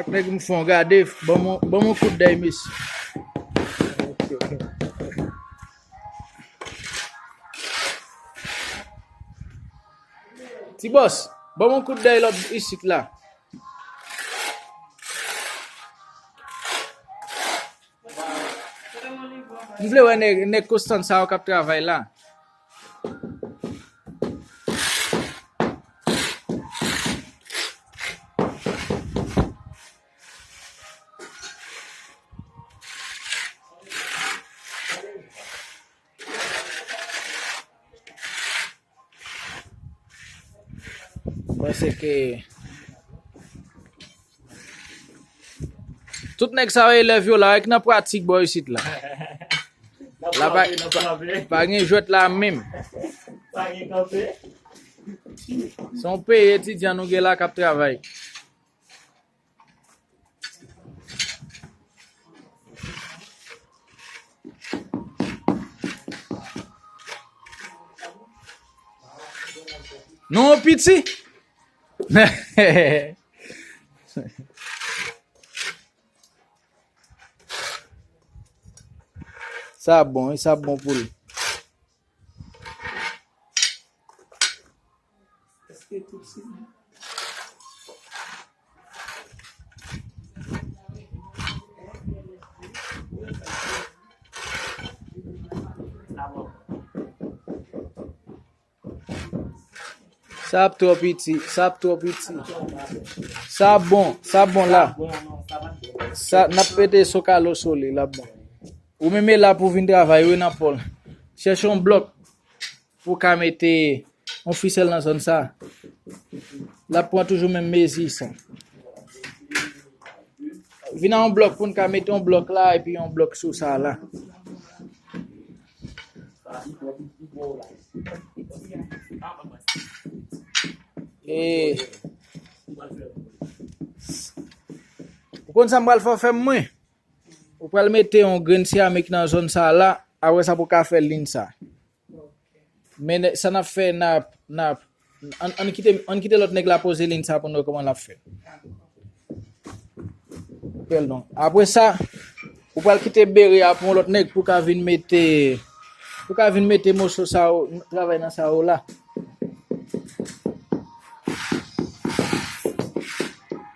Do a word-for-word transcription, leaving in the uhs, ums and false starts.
Nèg m fon gade, ban m, ban m yon kout dèy, mesye. Ti bòs, ban m yon kout dèy lòt isit la. M vle wè nèg, nèg Konstan sa yo k ap travay la. Paske tout nèg sa yo elèv yo la, ek nan pratik bò isit la. La pa, pa, pa gen jwèt la menm. Se yon peyi etidyan nou gen la k ap travay. Non, piti. Sa bon, wi, sa bon pou l. Èske tout se bon? Sa ap twò piti, sa ap twò piti. Sa bon, sa bon la. Sa, n ap mete sokalo sou li, l ap bon. Ou menm e la pou vin travay, wi, nan pòl. Chèche yon blòk pou w ka mete yon fisèl nan zòn sa. L ap pran toujou menm mezi sa. Vin a yon blòk pou n ka mete yon blòk la, epi yon blòk sou sa la. E, ou konn sa m pral fè, fè m mwen? Ou pral mete yon grenn seramik nan zòn sa la, apre sa pou w ka fè liy sa. Men sa n ap fè, n ap, n ap, ann, ann kite, ann kite lòt nèg la poze liy sa pou n wè kòman l ap fè. Pèl non. Apre sa, ou pral kite bere a pou yon lòt nèg pou ka vin mete, pou ka vin mete moso sa yo, travay nan sa yo la.